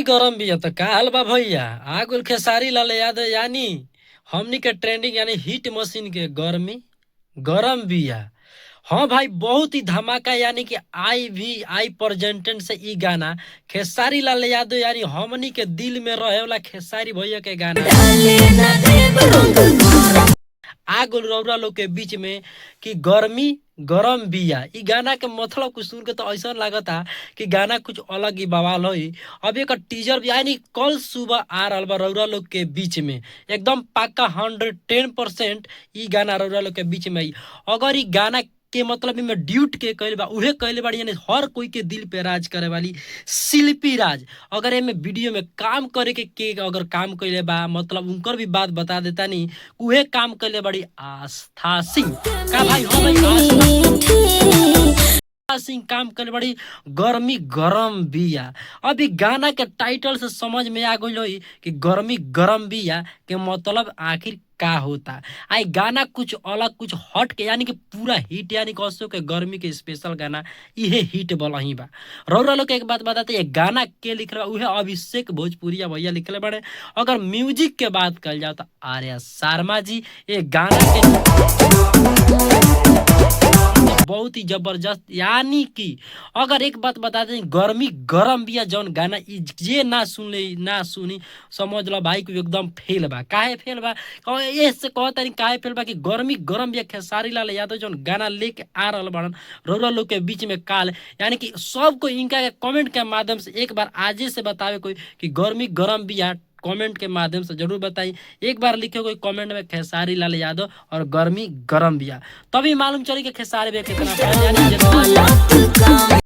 गरम बिया त का हाल बा भैया। आ गइल खेसारी लाल यादव यानी हमनी के ट्रेंडिंग यानी हिट मशीन के गर्मी गरम बिया। हाँ भाई, बहुत ही धमाका यानी कि आई भी आई प्रेजेंटेंट से ई गाना खेसारी लाल यादव यानी हमनी के दिल में रहे वाला खेसारी भैया के गाना आ गइल रउरा लोग के बीच में कि गर्मी गरम बिया। ई गाना के मतलब कुछ सुन के तो ऐसा लागता कि गाना कुछ अलग ही बवाल होई। अब एक टीजर यानी कल सुबह आ रहल बा रउरा लोग के बीच में, एकदम पक्का 110% ई गाना रउरा लोग के बीच में आई। अगर ई गाना के मतलब में ड्यूट के कइल बा उहे कइल बाड़ी यानी हर कोई के दिल पे राज करे वाली शिल्पी राज। अगर एमे वीडियो में काम करे के अगर काम कइले बा मतलब उनकर भी बात बता देता नी, उहे काम कइले बाड़ी आस्था सिंह का भाई। हाँ भाई, आस्था सिंह काम करे बड़ी गर्मी गरम बिया। अभी गाना के टाइटल से समझ में आ गइल होई कि गर्मी गरम बिया के मतलब आखिर का होता। आई गाना कुछ अलग कुछ हट के यानी कि पूरा हिट यानी कसो के गर्मी के स्पेशल गाना इहे हिट बोलही बा। रउरा लोग के एक बात बताते, ये गाना के लिखल बा उहे अभिषेक भोजपुरिया भैया लिखले बड़े। अगर म्यूजिक के बात कल जाओ तो आर्या शर्मा जी ये गाना के बहुत ही जबरदस्त यानी कि अगर एक बात बता दें गर्मी गरम बिया जौन गाना ई जे ना सुनले ना सुनी समझ लो भाई को एकदम फेल बा। काहे फेल बा से कहता काहे फेल बा कि गर्मी गरम बिया खेसारी लाल यादव जौन गाना लेके आ रहल बाड़न रउरा लोग के बीच में काल यानी कि सबको इनका के कमेंट के माध्यम से एक बार आजे से बतावे कोई कि गर्मी गरम बिया, कमेंट के माध्यम से जरूर बताई। एक बार लिखे कोई कमेंट में खेसारी लाल यादव और गर्मी गरम बिया, तभी मालूम चली कि खेसारी भैया कितना फैन यानी जितना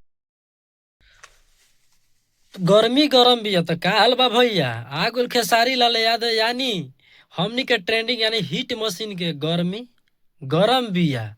गर्मी गरम बिया त का हाल बा भैया। आ गइल खेसारी लाल यादव यानी हमनी के ट्रेंडिंग यानी हिट मशीन के गर्मी गरम बिया।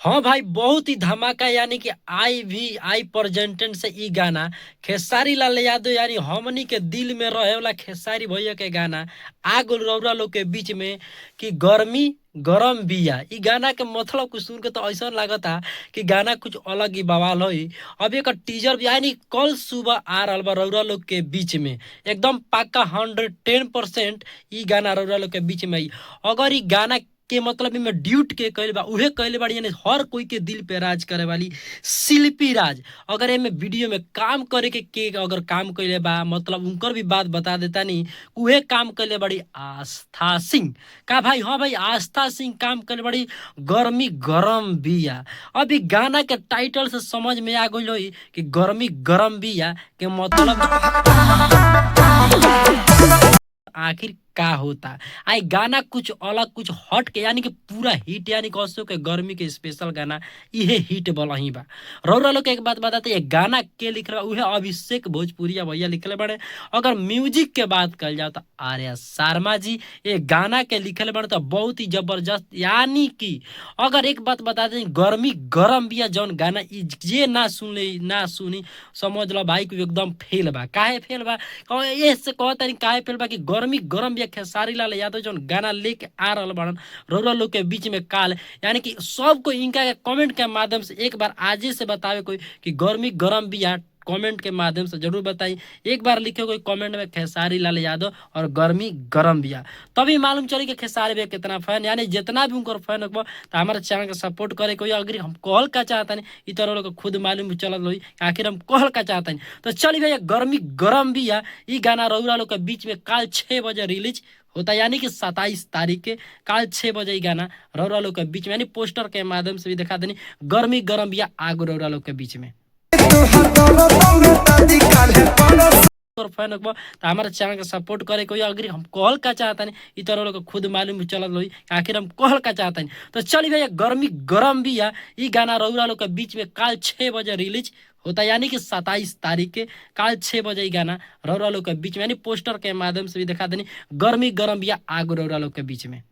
हाँ भाई, बहुत ही धमाका यानी कि आई भी आई प्रेजेंटेंट से ई गाना खेसारी लाल यादव यानी हमनी के दिल में रहे वाला खेसारी भैया के गाना आ गइल रउरा लोग के बीच में कि गर्मी गरम बिया। ई गाना के मतलब कुछ सुन के तो ऐसा लागता कि गाना कुछ अलग ही बवाल होई। अब एक टीजर यानी कल सुबह आ रहल बा रउरा लोग के बीच में, एकदम पक्का 110% ई गाना रउरा लोग के बीच में आई। अगर ई गाना के मतलब में ड्यूट के कइल बा उहे कइले बाड़ी यानी हर कोई के दिल पे राज करे वाली शिल्पी राज। अगर एमे वीडियो में काम करे के अगर काम कइले बा मतलब उनकर भी बात बता देता नी, उहे काम कइले बाड़ी आस्था सिंह का भाई। हाँ भाई, आस्था सिंह काम कइले बाड़ी गर्मी गरम बिया। अभी गाना के टाइटल से समझ में आ गइल होई कि गर्मी गरम बिया के मतलब आखिर का होता। आई गाना कुछ अलग कुछ हट के यानी कि पूरा हिट यानी कसो के गर्मी के स्पेशल गाना इहे हिट बोलही बा। रउरा लोग के एक बात बताते, ये गाना के लिखल बा उहे अभिषेक भोजपुरिया भैया लिखले बड़े। अगर म्यूजिक के बात कल जाओ तो आर्या शर्मा जी ये गाना के लिखले बड़े तो बहुत ही जबरदस्त यानी कि अगर एक बात बता दें गर्मी गरम बिया जौन गाना ई जे ना सुनले ना सुनी समझ लो भाई को एकदम फेल बा। काहे फेल बा से कहता काहे फेल बा कि गर्मी गरम बिया खेसारी लाल यादव जौन गाना लेके आ रहल बाड़न रउरा लोग के बीच में काल यानी कि सबको इनका के कमेंट के माध्यम से एक बार आजे से बतावे कोई कि गर्मी गरम बिया, कमेंट के माध्यम से जरूर बताई। एक बार लिखे कोई कमेंट में खेसारी लाल यादव और गर्मी गरम बिया, तभी मालूम चली कि खेसारी भैया कितना फैन यानी जितना भी उनकर फैन हो तो हमारे चैनल के सपोर्ट करे कोई। अगर हम कहल का चाहता नहीं इ तरह लोग खुद मालूम चलत होई आखिर हम कहल का चाहता नहीं। तो चली भैया गर्मी गरम बिया ई गाना रउरा लोग के बीच में काल 6 बजे रिलीज होता यानी कि 27 तारीख के काल 6 बजे गाना रउरा लोग के बीच में यानी पोस्टर के माध्यम से भी दिखा देनी गर्मी गरम बिया आगो रउरा लोग के बीच में फैन हो तो हमारे चैनल के सपोर्ट करे कोई। अगर हम कहल का चाहता नहीं इ तरह लोग खुद मालूम चलत होई आखिर हम कहल का चाहता नहीं। तो चली भैया गर्मी गरम बिया ई गाना रउरा लोग के बीच में काल 6 बजे रिलीज होता यानी कि 27 तारीख के काल 6 बजे गाना रउरा लोग के बीच में यानी पोस्टर के माध्यम से भी दिखा देनी गर्मी गरम बिया आगो रउरा लोग के बीच में।